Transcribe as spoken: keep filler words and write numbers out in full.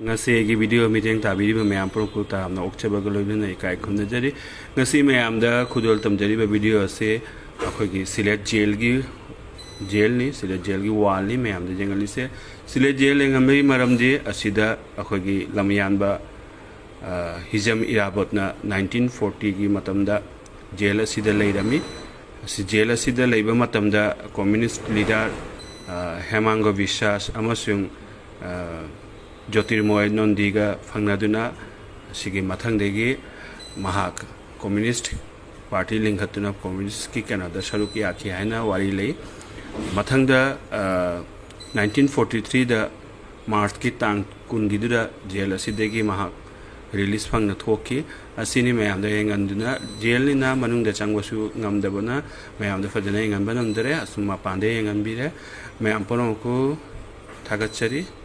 ꯉꯁꯤ ꯑꯩꯒꯤ ꯚꯤꯗꯤꯑꯣ ꯃꯤꯠꯌꯦꯡ ꯇꯥꯕꯤꯔꯤꯕ ꯃꯌꯥꯝ ꯄꯨꯝꯅꯃꯛꯄꯨ ꯇꯔꯥꯝꯅ ꯑꯣꯛꯆꯕꯒ ꯂꯣꯏꯅꯅ ꯏꯀꯥꯏ ꯈꯨꯝꯅꯖꯔꯤ꯫ ꯉꯁꯤ ꯃꯌꯥꯝꯗ ꯈꯨꯗꯣꯜ ꯇꯝꯖꯔꯤꯕ ꯚꯤꯗꯤꯑꯣ ꯑꯁꯤ ꯑꯩꯈꯣꯏꯒꯤ ꯁꯤꯂꯦꯠ ꯖꯦꯜꯒꯤ, ꯖꯦꯜꯅꯤ, ꯁꯤꯂꯦꯠ ꯖꯦꯜꯒꯤ ꯋꯥꯜꯅꯤ ꯃꯌꯥꯝꯗ ꯌꯦꯡꯍꯜꯂꯤꯁꯦ꯫ ꯁꯤꯂꯦꯠ ꯖꯦꯜ ꯌꯦꯡꯍꯟꯕꯒꯤ ꯃꯔꯝꯗꯤ ꯑꯁꯤꯗ ꯑꯩꯈꯣꯏꯒꯤ ꯂꯝꯌꯥꯟꯕ, ꯑ, ꯍꯤꯖꯝ ꯏꯔꯥꯕꯣꯠꯅ ꯅꯥꯏꯟꯇꯤꯟ ꯐꯣꯔꯇꯤꯒꯤ ꯃꯇꯝꯗ ꯖꯦꯜ ꯑꯁꯤꯗ ꯂꯩꯔꯝꯃꯤ꯫ ꯑꯁꯤ ꯖꯦꯜ ꯑꯁꯤꯗ ꯂꯩꯕ ꯃꯇꯝꯗ ꯀꯝꯃ꯭ꯌꯨꯅꯤꯁ ꯂꯤꯗꯔ, ꯑ, ꯍꯦꯃꯥꯡꯒ ꯕꯤꯁ꯭ꯋꯥꯁ ꯑꯃꯁꯨꯡ, ꯑ, ꯖꯣꯇꯤꯔꯃꯣꯏ ꯅꯟꯗꯤꯒ ꯐꯪꯅꯗꯨꯅ ꯑꯁꯤꯒꯤ ꯃꯊꯪꯗꯒꯤ ꯃꯍꯥꯛ ꯀꯝꯃ꯭ꯌꯨꯅꯤꯁ ꯄꯥꯔꯇꯤ ꯂꯤꯡꯈꯠꯇꯨꯅ ꯀꯝꯃ꯭ꯌꯨꯅꯤꯁꯀꯤ ꯀꯩꯅꯣꯗ ꯁꯔꯨꯛ ꯌꯥꯈꯤ ꯍꯥꯏꯅ ꯋꯥꯔꯤ ꯂꯩ꯫ ꯃꯊꯪꯗ, ꯑ, ꯅꯥꯏꯟꯇꯤꯟ ꯐꯣꯔꯇꯤ ꯊ꯭ꯔꯤꯗ ꯃꯥꯔꯆꯀꯤ ꯇꯥꯡ ꯀꯨꯟꯒꯤꯗꯨꯗ ꯖꯦꯜ ꯑꯁꯤꯗꯒꯤ ꯃꯍꯥꯛ ꯔꯤꯂꯤꯁ ꯐꯪꯅ ꯊꯣꯛꯈꯤ꯫ ꯑꯁꯤꯅꯤ ꯃꯌꯥꯝꯗ ꯌꯦꯡꯍꯟꯗꯨꯅ, ꯖꯦꯜꯅꯤꯅ ꯃꯅꯨꯡꯗ ꯆꯪꯕꯁꯨ ꯉꯝꯗꯕꯅ ꯃꯌꯥꯝꯗ ꯐꯖꯅ ꯌꯦꯡꯍꯟꯕ ꯉꯝꯗꯔꯦ꯫ ꯑꯁꯨꯝ ꯃꯄꯥꯟꯗ ꯌꯦꯡꯍꯟꯕꯤꯔꯦ꯫ ꯃꯌꯥꯝ ꯄꯨꯝꯅꯃꯛꯄꯨ ꯊꯥꯒꯠꯆꯔꯤ꯫